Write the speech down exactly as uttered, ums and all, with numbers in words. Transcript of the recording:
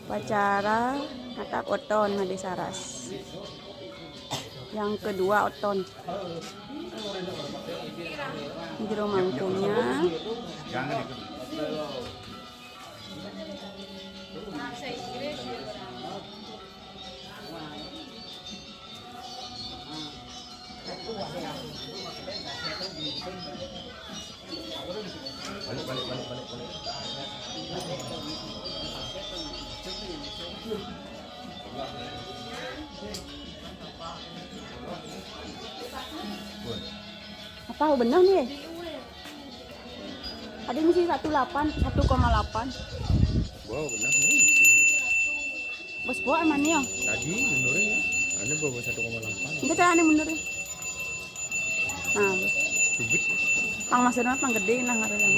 Upacara ngatap oton di Saras. Yang kedua oton. Jero mangkungnya. Apa bener nih? Ada misi satu delapan, satu koma delapan. Wow, benar nih. Bos bawa mana ya? Tadi menurun ya. Ada bawa satu koma delapan. Enggak tahu nih bener ya. Nah, Subit. Pang maksudnya pang gede nah ngaruh yang.